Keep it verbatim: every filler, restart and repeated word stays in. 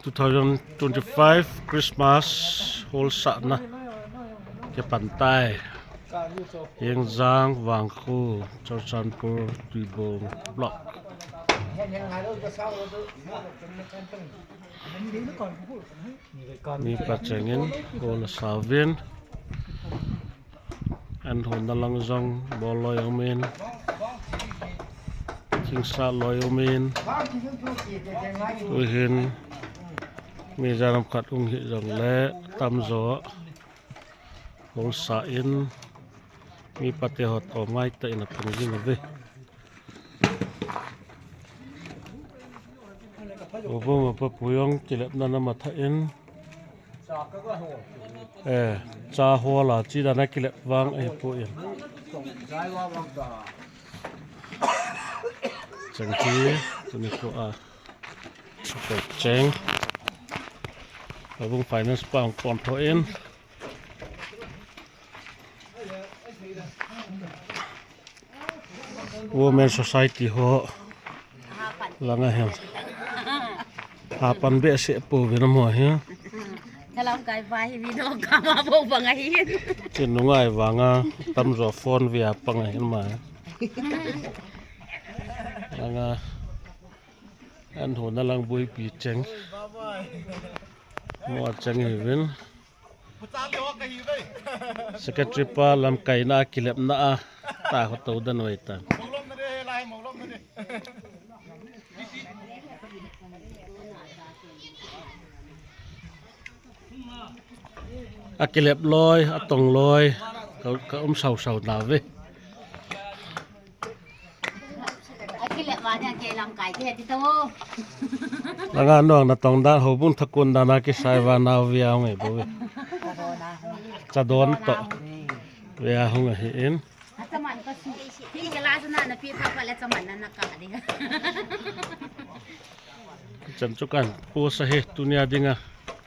Two thousand twenty-five Christmas hol sahna kipan tai. Hengjang, Vangkho, Churachandpur, Tuibong block. Mi pacheng in hol asauvin. An hon na lang jong bol loi umin, thingsa loi umin. Tuhin mi jaram khat hung hi jongle tamjo hol sa in, mi pate ho to ngai ta in apang jing uve. Houbung upa pu jong kilepna na matha in. Eh, cha hol a chi dan a kilep vang ahipoi. Cheng hi, tuni ko a. Cheng. Houbung finance pa hung pon tho in. Women Society ho langa hin hapan behseh pouvin amaho hi. Kalam kai va hi video kama bou bang ahi. Chin nungai vanga tamjo phone via pang ahin ma. Langa an hon na lang buipi cheng. Mo cheng hiuvin. Secretary pa lamkaina a kilepna a ta ho to dan wai tan. Akilep loi, atong loi, ka, ka um sau sau nauve. Akilep vang a kei lamkai kei ti to. Langa nong natong dan houbung thakun dan a kisai va nau via hung e bou ve. Chadon to via hung ahi in. Achaman ka su. Tin ke la sana na pi tha pa le chaman na na ka ding. Chan chu kan post ahi tunia dinga.